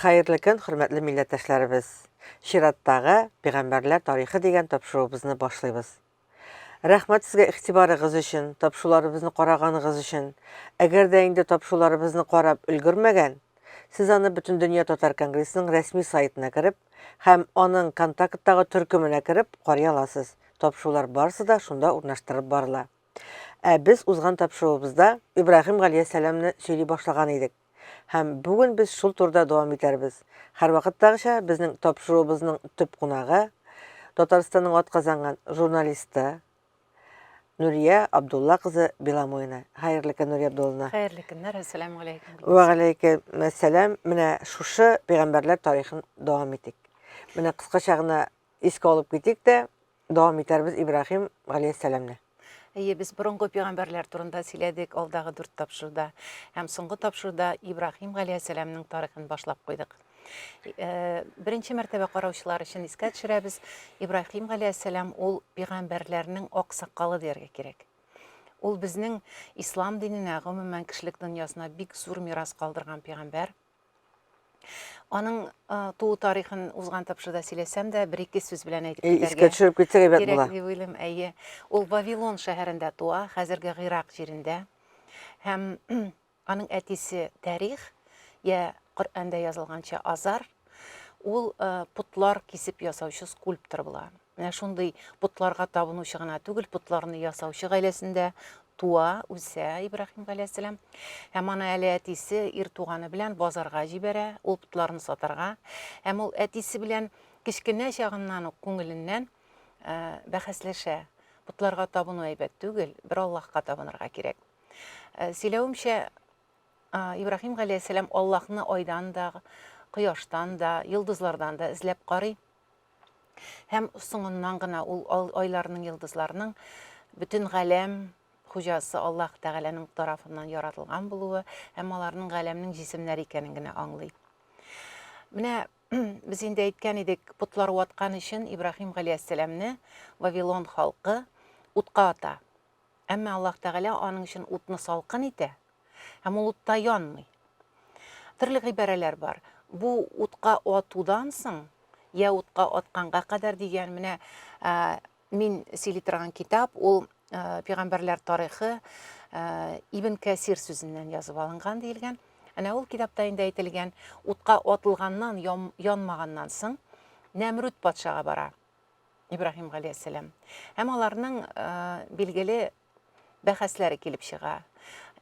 Хәерле көн, хөрмәтле милләттәшләребез! Чираттагы Пәйгамбәрләр тарихы дигән тапшыруыбызны башлыйбыз. Рәхмәт сезгә игътибарыгыз өчен, тапшыруларыбызны караганыгыз өчен. Әгәр дә инде тапшыруларыбызны карап өлгермәгән, сез аны Бөтендөнья татар конгрессының рәсми сайтына кереп һәм аның контакттагы төркеменә кереп карый аласыз. Тапшырулар барысы да шунда урнаштырып барыла. Ә без узган тапшыруыбызда Ибраһим галәйһиссәламне сөйли башлаган идек. Һәм бүген без шул турыда дәвам итәрбез. Һәрвакыттагыча, безнең тапшыруыбызның төп кунагы, Татарстанның атказанган журналисты Нурия Абдулла кызы Беломоина. Хәерле көн, Нурия Абдулловна. Хәерле көннәр, әссәламү алейкум. Вә галәйкем әссәлам. Менә шушы пәйгамбәрләр тарихын дәвам итик. Менә кыскача гына искә алып китик тә, Дәвам итәрбез Ибраһим галәйһиссәламне. Әйе, без борынгы пәйгамбәрләр турында сөйләдек алдагы дүрт тапшыруда. Һәм соңгы тапшыруда Ибраһим галәйһиссәламнең тарихын башлап куйдык. Э, беренче мәртәбә караучылар өчен искә төшерәбез, Ибраһим галәйһиссәлам ул пәйгамбәрләрнең аксакалы дияргә кирәк. Ул безнең ислам диненә, гомумән кешелек дөньясына бик зур мирас калдырган пәйгамбәр. Аның туу тарихын узган тапшыруда сөйләсәм дә, бер-ике сүз белән әйтеп китәргә. Искә төшереп китсәк әйбәт була. Кирәк дип уйлыйм, әйе. Ул Вавилон шәһәрендә туа, хәзерге Гыйрак җирендә. Һәм аның әтисе Тарих, я Коръәндә язылганча Азар, ул потлар кисеп ясаучы скульптор була. Менә шундый потларга табынучы гына түгел, потларны ясаучы гаиләсендә туа, үсә Ибраһим галәйһиссәлам. Һәм аны әле әтисе ир туганы белән базарга җибәрә, ул потларны сатарга. Һәм ул әтисе белән кечкенә чагыннан ук күңеленнән э, бәхәсләшә. Потларга табыну әйбәт түгел, бер Аллаһка табынырга кирәк. Э, сөйләвемчә, э, Ибраһим галәйһиссәлам Аллаһны айдан да, кояштан да, йолдызлардан да эзләп карый. Һәм соңыннан гына ул айларның, йолдызларның бөтен галәм хуҗасы Аллаһ Тәгаләнең тарафыннан яратылган булуы һәм аларның галәмнең җисемнәре икәнен генә аңлый. Менә без инде әйткән идек, потлар ваткан өчен Ибраһим галәйһиссәламне Вавилон халкы утка ата. Әмма Аллаһ Тәгалә аның өчен утны салкын итә һәм ул утта янмый. Төрле гыйбарәләр бар. Бу утка атудан соң, я утка атканга кадәр дигән менә мин сөйли торган китап, ул пәйгамбәрләр тарихы Ибн Кәсир сүзеннән язып алынган диелгән. Әнә ул китапта инде әйтелгән, утка атылганнан, янмаганнан соң Нәмрүд патшага бара. Ибраһим галәйһиссәлам. Һәм аларның билгеле бәхәсләре килеп чыга.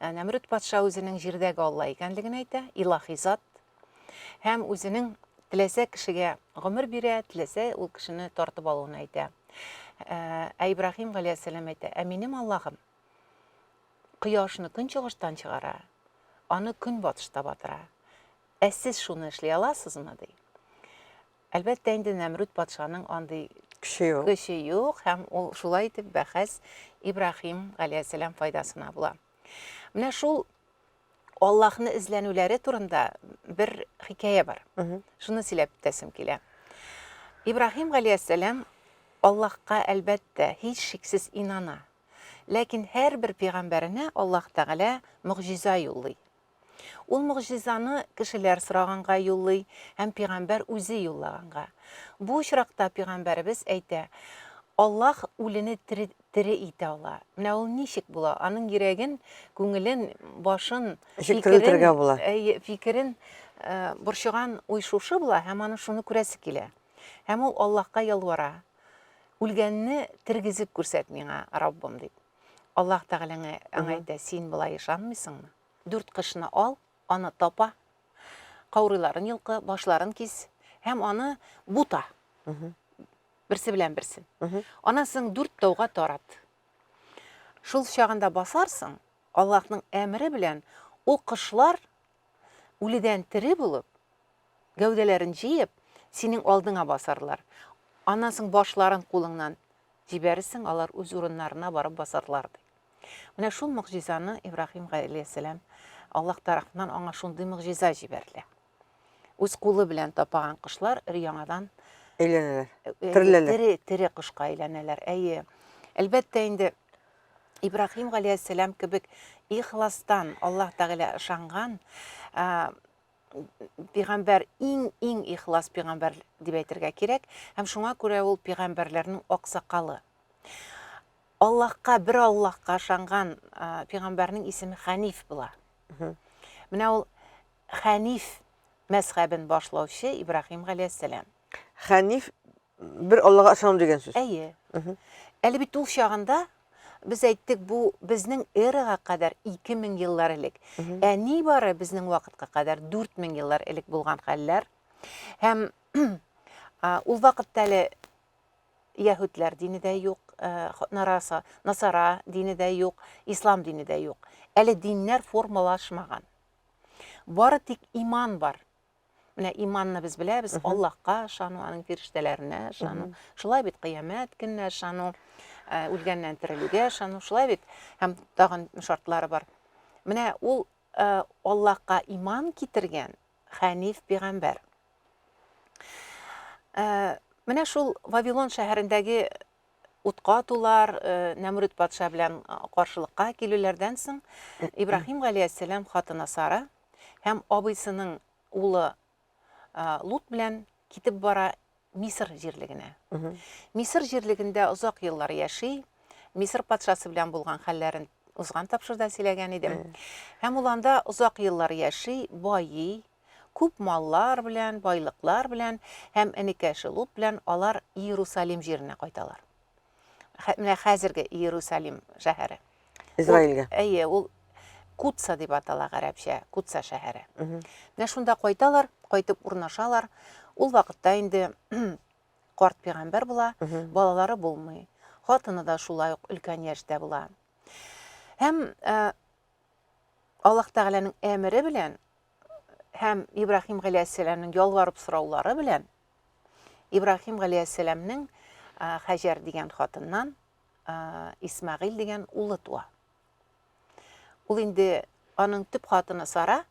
Нәмрүд патша үзенең җирдәге Алла икәнлеген әйтә, илаһи зат. Һәм үзенең теләсә кешегә гомер бирә, теләсә ул кешене тартып алуын әйтә. Ә Ибраһим галәйһиссәлам әйтә, ә минем Аллаһым кояшны көнчыгыштан чыгара, аны көнбатышта батыра. Ә сез шуны эшли аласызмы, ди. Әлбәттә инде Нәмрүд патшаның андый көче юк. Көче юк һәм ул шулай итеп бәхәс Ибраһим галәйһиссәлам файдасына була. Менә шул Аллаһны эзләнүләре турында бер хикәя бар. Шуны сөйләп үтәсем килә. Ибраһим галәйһиссәлам Аллаһка әлбәттә һичшиксез инана. Ләкин һәрбер пәйгамбәренә Аллаһ Тәгалә могҗиза юллый. Ул могҗизаны кешеләр сораганга юллый һәм пигамбәр үзе юллаганга. Бу очракта пигамбәребез әйтә, Аллаһ үлене тере, тере итә ала. Менә ул ничек була? Аның йөрәген, күңелен, башын, Ничек терелтергә була? Әйе, фикерен э, борчыган уй шушы була һәм аның шуны күрәсе килә. Һәм ул Аллаһка ялвара. Үлгәнне тергезеп күрсәт миңа, Раббым, дип. Аллаһ Тәгалә аңа әйтә, син болай ышанмыйсыңмы? Дүрт кошны ал, аны тапа, каурыйларын йолкы, башларын кис һәм аны бута. Берсе белән берсен. Аннан соң дүрт тауга тарат. Шул чагында басарсың, Аллаһның әмере белән ул кошлар үледән тере булып, гәүдәләрен җыеп, синең алдыңа басарлар. Аннан соң башларын кулыңнан җибәрерсең, алар үз урыннарына барып басарлар, ди. Менә шул могҗизаны Ибраһим галәйһиссәлам Аллаһ тарафыннан аңа шундый могҗиза җибәрелә. Үз кулы белән тапаган кошлар өр-яңадан әйләнәләр, тереләләр. Тере, тере кошка әйләнәләр. Әйе. Әлбәттә инде Ибраһим галәйһиссәлам кебек ихластан Аллаһ Тәгалә ышанган, пигамбәр иң-иң ихлас пигамбәр дип әйтергә кирәк, һәм шуңа күрә ул пигамбәрләрнең аксакалы. Аллаһка, бер Аллаһка ышанган пигамбәрнең исеме Хәниф була. Менә ул Хәниф мәзхәбен башлаучы Ибраһим галәйһиссәлам. Хәниф бер Аллага ышану дигән сүз. Әйе. Әле бит ул чагында без әйттек, бу безнең эрага кадәр 2000 еллар элек. Ә нибары безнең вакытка кадәр 4000 еллар элек булган хәлләр. Һәм ул вакытта әле яһүдләр дине дә юк, нараса, насара дине дә юк, ислам дине дә юк. Әле диннәр формалашмаган. Бары тик иман бар. Менә иманны без беләбез, Аллаһка ышану, аның фирештәләренә ышану. Шулай бит кыямәт көненә ышану, э, үлгәннән терелүгә ышану, шулай бит. Һәм тагын шартлары бар. Менә ул э, Аллаһка иман китергән Хәниф пигамбәр. Э, менә шул Вавилон шәһәрендәге утка атулар, Нәмрүд патша белән каршылыкка килүләрдән соң Ибраһим галәйһиссәлам хатыны Сара һәм абыйсының улы Лут белән китеп бара Мисыр җирлегенә. Мисыр җирлегендә озак еллар яши. Мисыр патшасы белән булган хәлләрен узган тапшырда сөйләгән идем. Һәм ул анда озак еллар яши, байый, күп маллар белән, байлыклар белән һәм энекәше Лут белән алар Иерусалим җиренә кайталар. Менә хәзерге Иерусалим шәһәре. Израильгә. Әйе, ул Кутса дип атала гарәпчә, Кутса шәһәре. Менә шунда кайталар, кайтып урнашалар. Ул вакытта инде карт пигамбәр була, балалары булмый. Хатыны да шулай ук өлкән яшьтә була. Һәм э, Аллаһ Тәгаләнең әмере белән һәм Ибраһим галәйһиссәламнең ялварып сораулары белән Ибраһим галәйһиссәламнең Хаҗәр дигән хатыннан Исмәгыйль дигән улы туа. Ул инде аның төп хатыны Сара,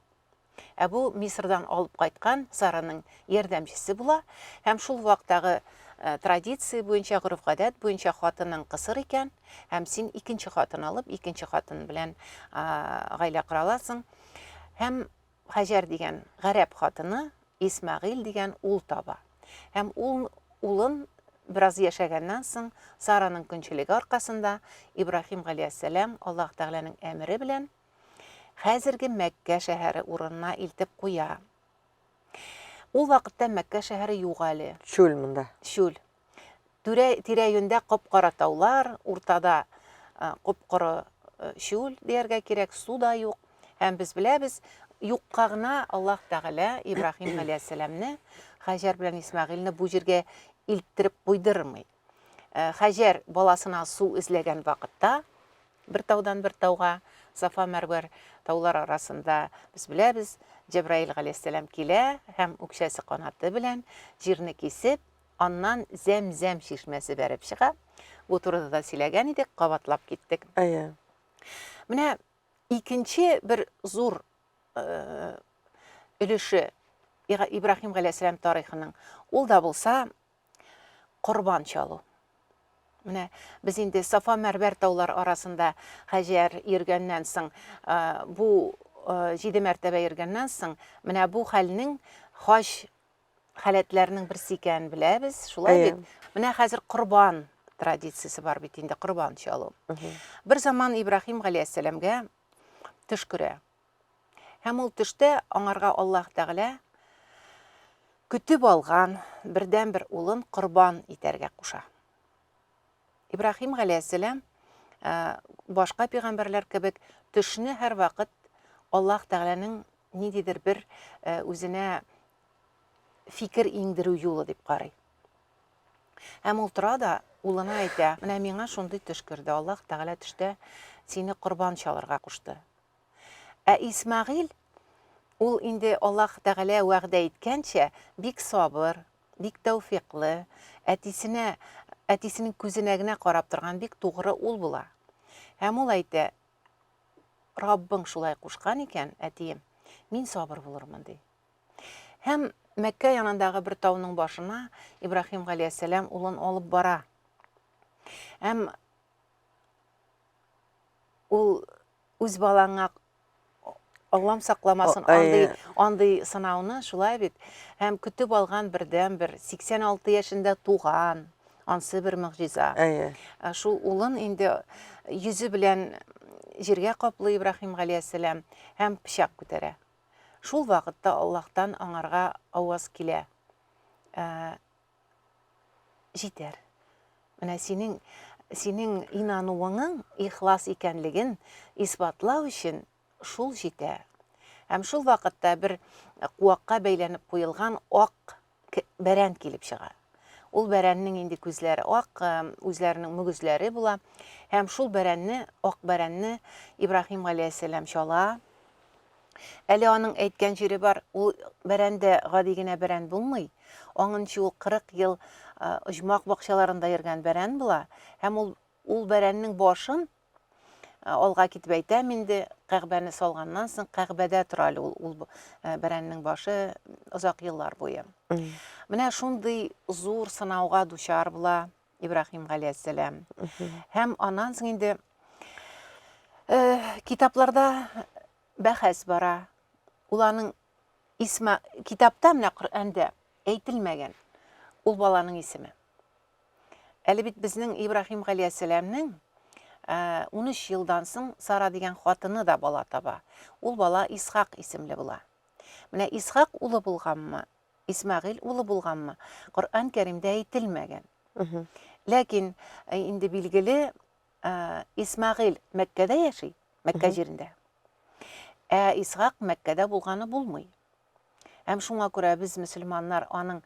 Ә бу Мисырдан алып кайткан Сараның ярдәмчесе була һәм шул вактагы э, традиция буенча, гореф-гадәт буенча хатының кысыр икән һәм син икенче хатын алып, икенче хатын белән гаилә кора аласың. Һәм Хаҗәр дигән гарәп хатыны Исмәгыйль дигән ул таба. Һәм ул улын бераз яшәгәннән соң Сараның көнчелеге аркасында Ибраһим галәйһиссәлам Аллаһ Тәгаләнең әмере белән хәзерге Мәккә шәһәре урынына илтеп куя. Ул вакытта Мәккә шәһәре юк әле. Чүл монда. Чүл. Түрә, тирә-юньдә коп-кара таулар, уртада коп-коры чүл дияргә кирәк, су да юк. Һәм без беләбез, юкка гына Аллаһ Тәгалә Ибраһим галәйһиссәламне, Хаҗәр белән Исмәгыйльне бу җиргә илттереп куйдырмый. Хаҗәр баласына су эзләгән вакытта, Бер таудан бер тауга, Сафа-Мәрвәр таулар арасында, без беләбез, Җәбраил галәйһиссәлам килә һәм үкчәсе канаты белән җирне кисеп, аннан Зәм-зәм чишмәсе бәреп чыга. Бу турыда да сөйләгән идек, кабатлап киттек. Әйе. Менә икенче бер зур өлеше Ибраһим галәйһиссәлам тарихының, ул да булса корбан чалу. Менә без инде Сафа Мәрвәр таулар арасында Хаҗәр йөргәннән соң, бу җиде мәртәбә йөргәннән соң, менә бу хәлнең хаҗ халәтләренең берсе икәнен беләбез, шулай бит? Менә хәзер корбан традициясе бар бит инде, корбан чалу. Бер заман Ибраһим галәйһиссәламгә төш керә. Һәм ул төштә аңарга Аллаһ Тәгалә көтеп алган бердәнбер улын корбан итәргә куша. Ибраһим галәйһиссәлам э, башка пәйгамбәрләр кебек төшне һәрвакыт Аллаһ Тәгаләнең ниндидер бер э, үзенә фикер иңдерү юлы дип карый. Һәм ул тора да улына әйтә, менә миңа шундый төш керде, Аллаһ Тәгалә төштә сине корбан чалырга кушты. Ә Исмәгыйль, ул инде Аллаһ Тәгалә вәгъдә иткәнчә, бик сабыр, бик тәүфикълы, әтисенә, әтисенең күзенә генә карап торган бик тугры ул була. Һәм ул әйтә, Раббың шулай кушкан икән, әтием, мин сабыр булырмын, ди. Һәм Мәккә янындагы бер тауның башына Ибраһим галәйһиссәлам улын алып бара. Һәм ул үз балаңа Аллам сакламасын андый, андый сынауны, шулай бит. Һәм көтеп алган бердәнбер, 86 яшендә туган, ансы бер могҗиза. Әйе. Шул улын инде йөзе белән җиргә каплый Ибраһим галәйһиссәлам һәм пычак күтәрә. Шул вакытта Аллаһтан аңарга аваз килә. Җитәр. Менә синең синең инануыңның ихлас икәнлеген исбатлау өчен шул җитә. Һәм шул вакытта бер куакка бәйләнеп куелган ак бәрән килеп чыга. Ул бәрәннең инде күзләре ак, үзләренең мөгезләре була. Һәм шул бәрәнне, ак бәрәнне Ибраһим галәйһиссәлам чала. Әле аның әйткән җире бар, ул бәрән дә гади генә бәрән булмый. Аңынчы ул 40 ел оҗмах бакчаларында йөргән бәрән була. Һәм ул ул бәрәннең башын алга китеп әйтәм инде, Кәгъбәне салганнан соң Кәгъбәдә тора әле ул, ул бәрәннең башы озак еллар буе. Менә шундый зур сынауга дучар була Ибраһим галәйһиссәлам. Һәм аннан соң инде китапларда бәхәс бара. Ул аның исма китапта менә Коръәндә әйтелмәгән ул баланың исеме. Әле бит безнең Ибраһим галәйһиссәламнең 13 елдан соң Сара дигән хатыны да бала таба. Ул бала Исхак исемле була. Менә Исхак улы булганмы, Исмәгыйль улы булганмы, Коръән Кәримдә әйтелмәгән. Ләкин инде билгеле, Исмәгыйль Мәккәдә яши, Мәккә җирендә. Ә Исхак Мәккәдә булганы булмый. Һәм шуңа күрә без мөселманнар аның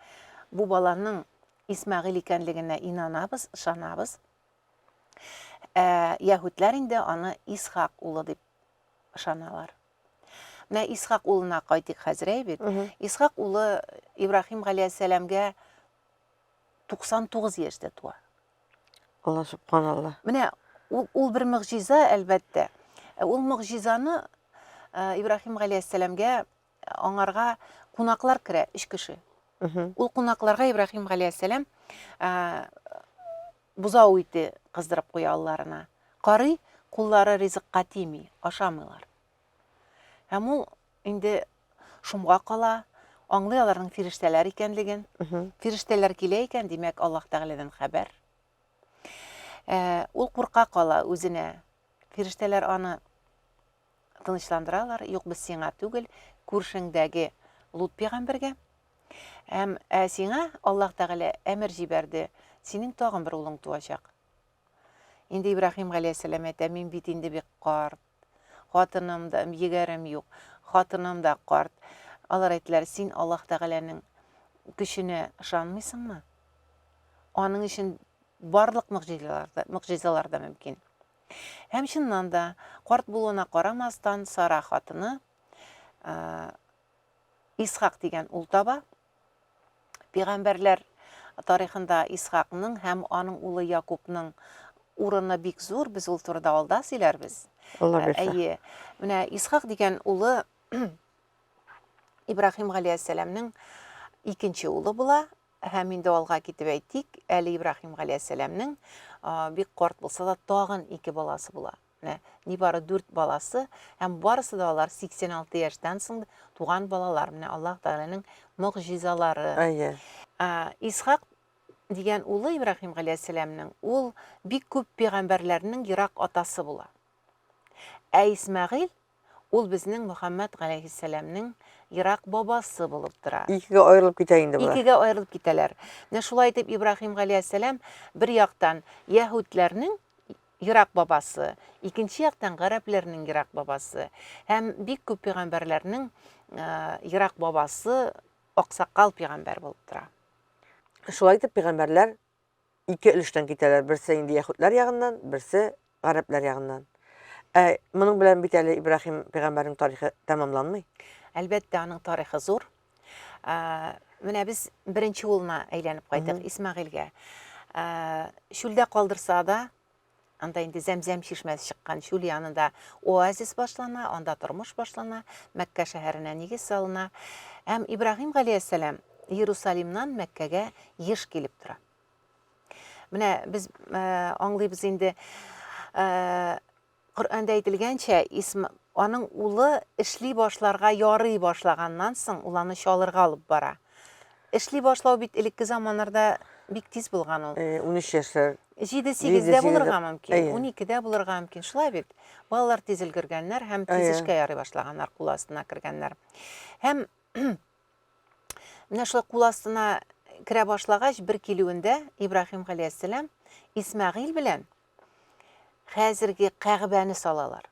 бу баланың Исмәгыйль икәнлегенә инанабыз, ышанабыз. Ә яһүдләр инде аны Исхак улы дип ышаналар. Менә Исхак улына кайтыйк хәзер, әй бит. Исхак улы Ибраһим галәйһиссәламгә 99 яшьтә туа. Алла субханалла. Менә ул, ул бер могҗиза, әлбәттә. Ул могҗизаны Ибраһим галәйһиссәламгә аңарга кунаклар керә, өч кеше. Ул кунакларга Ибраһим галәйһиссәлам бозау ите кыздырып куя алларына. Карый, куллары ризыкка тими, ашамыйлар. Һәм ул инде шомга кала, аңлый аларның фирештәләр икәнлеген. Фирештәләр килә икән, димәк, Аллаһ Тәгаләдән хәбәр. Э, ул курка кала үзенә. Фирештәләр аны тынычландыралар, юк, без сиңа түгел, күршеңдәге Лут пәйгамбәргә. Һәм ә сиңа Аллаһ Тәгалә әмер җибәрде, синең тагын бер улың туачак. Инде Ибраһим галәйһиссәлам әйтә, мин бит инде бик карт. Хатыным да, егәрем юк, хатыным да карт. Алар әйттеләр, син Аллаһ Тәгаләнең көченә ышанмыйсыңмы? Аның өчен барлык могҗизалар да, могҗизалар да мөмкин. Һәм чыннан да, карт булуына карамастан, Сара хатыны Исхак дигән ул таба. Пәйгамбәрләр тарихында Исхакның һәм аның улы Якубның урыны бик зур, без ул турыда алда сөйләрбез. Алла бирсә. Әйе. Менә Исхак дигән улы Ибраһим галәйһиссәламнең икенче улы була. Һәм инде алга китеп әйтик, әле Ибраһим галәйһиссәламнең бик карт булса да тагын ике баласы була. Менә нибары дүрт баласы һәм барысы да алар 86 яшьтән соң туган балалар. Менә Аллаһ Тәгаләнең могҗизалары. Әйе. Исхак дигән улы Ибраһим галәйһиссәламнең, ул бик күп пәйгамбәрләрнең ерак атасы була. Ә Исмәгыйль ул безнең Мөхәммәд галәйһиссәламнең ерак бабасы булып тора. Икегә аерылып китә инде болар. Икегә аерылып китәләр. Менә шулай итеп Ибраһим галәйһиссәлам бер яктан яһүдләрнең ерак бабасы, икенче яктан гарәпләрнең ерак бабасы һәм бик күп пәйгамбәрләрнең ерак бабасы аксакал пәйгамбәр булып тора. Шулай итеп пәйгамбәрләр ике өлештән китәләр. Берсе инде яһүдләр ягыннан, берсе гарәпләр ягыннан. Ә моның белән бит әле Ибраһим пәйгамбәрнең тарихы тәмамланмый. Әлбәттә, аның тарихы зур. Менә без беренче улына әйләнеп кайтыйк, Исмәгыйльгә. Чүлдә калдырса да, анда инде Зәмзәм чишмәсе чыккан чүл янында оазис башлана, анда тормыш башлана, Мәккә шәһәренә нигез салына. Һәм Ибраһим галәйһиссәлам Иерусалимнан Мәккәгә еш килеп тора. Менә без аңлыйбыз инде, Коръәндә әйтелгәнчә, Исма, аның улы эшли башларга ярый башлаганнан соң, ул аны чалырга алып бара. Эшли башлау бит элекке заманнарда бик тиз булган ул. 13 яшьләр. 7-8-дә булырга мөмкин, 12-дә булырга мөмкин. Шулай бит. Балалар тиз өлгергәннәр һәм тиз эшкә ярый башлаганнар, кул астына кергәннәр. Һәм менә шулай кул астына керә башлагач, бер килүендә Ибраһим галәйһиссәлам Исмәгыйль белән хәзерге Кәгъбәне салалар.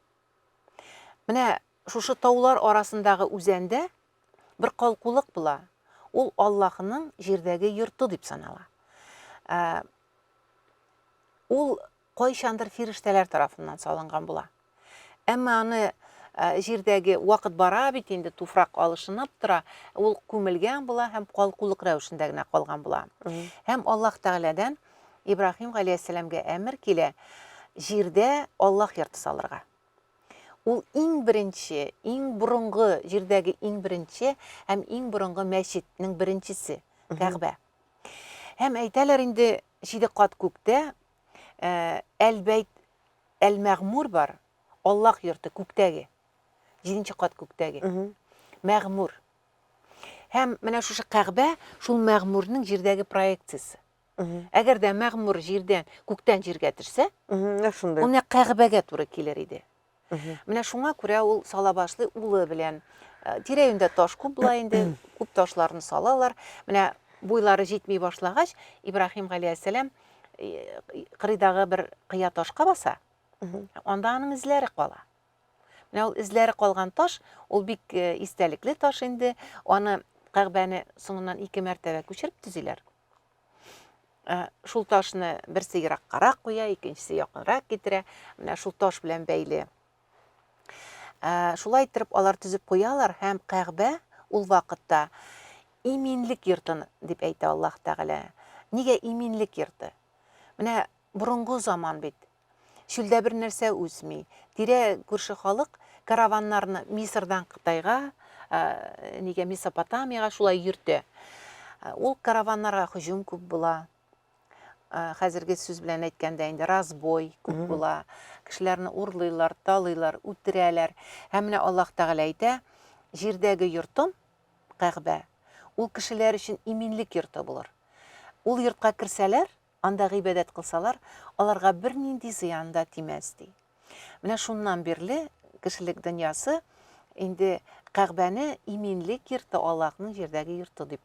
Менә шушы таулар арасындагы үзәндә бер калкулык була. Ул Аллаһының җирдәге йорты дип санала. Ә, ул кайчандыр фирештәләр тарафыннан салынган була. Әмма аны җирдәге вакыт бара бит инде, туфрак алышынып тора, ул күмелгән була һәм калкулык рәвешендә генә калган була. Һәм Аллаһ Тәгаләдән Ибраһим галәйһиссәламгә әмер килә, җирдә Аллаһ йорты салырга. Ул иң беренче, иң борынгы, җирдәге иң беренче һәм иң борынгы мәчетнең беренчесе, Кәгъбә. Һәм әйтәләр инде, җиде кат күктә Әл-Бәйт Әл-Мәгъмур бар, Аллаһ йорты күктәге. Җиденче кат күктәге. Мәгъмур. Һәм менә шушы Кәгъбә шул Мәгъмурның җирдәге проекциясе. Әгәр дә Мәгъмур җирдән, күктән җиргә төшсә, Нәкъ шундый. Ул нәкъ Кәгъбәгә туры килер иде. Менә шуңа күрә ул сала башлый улы белән. Э, тирә-юньдә таш күп була инде, күп ташларны салалар. Менә буйлары җитми башлагач, Ибраһим галәйһиссәлам э, кырыйдагы бер кыя ташка баса. Анда аның эзләре кала. Менә ул эзләре калган таш, ул бик э, истәлекле таш инде. Аны Кәгъбәне соңыннан ике мәртәбә күчереп төзиләр. Э, шул ташны берсе ераккарак куя, икенчесе якынрак китерә. Менә шул таш белән бәйле. Э, шулай иттереп алар төзеп куялар һәм Кәгъбә ул вакытта иминлек йорты дип әйтә Аллаһ Тәгалә. Нигә иминлек йорты? Менә борынгы заман бит. Чүлдә бер нәрсә үсми. Тирә күрше халык караваннарны Мисырдан Кытайга, нигә Месопотамиягә шулай йөртә. Ул караваннарга һөҗүм күп була. Хәзерге сүз белән әйткәндә инде разбой күп була. Кешеләрне урлыйлар, талыйлар, үтерәләр. Һәм менә Аллаһ Тәгалә әйтә, җирдәге йортым, Кәгъбә, ул кешеләр өчен иминлек йорты булыр. Ул йортка керсәләр, Анда гыйбадәт кылсалар, аларга бернинди зыян да тимәс, ди. Менә шуннан бирле кешелек дөньясы инде Кәгъбәне иминлек йорты, Аллаһның җирдәге йорты дип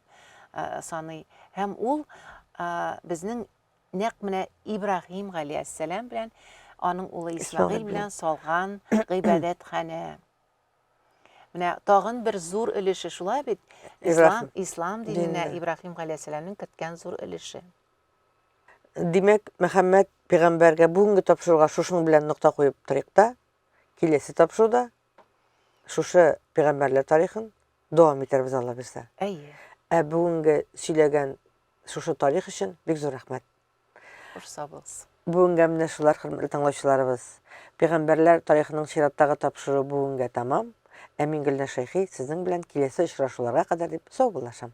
саный. Һәм ул безнең нәкъ менә Ибраһим галәйһиссәлам белән аның улы Исмәгыйль белән салган гыйбадәтханә. Менә тагын бер зур өлеше шулай бит. Ислам, ислам диненә Ибраһим галәйһиссәламнең керткән зур өлеше. Димәк, Мөхәммәд пәйгамбәргә бүгенге тапшыруга шушының белән нокта куеп торыйк та, киләсе тапшыруда шушы пәйгамбәрләр тарихын дәвам итәрбез Алла бирсә. Әйе. Ә бүгенге сөйләгән шушы тарих өчен бик зур рәхмәт. Хуш сау булыгыз. Бүгенгә менә шулар, хөрмәтле тыңлаучыларыбыз. Пәйгамбәрләр тарихының чираттагы тапшыруы бүгенгә тәмам. Ә мин Гөлназ Шәйхи сезнең белән киләсе очрашуларга кадәр дип саубуллашам.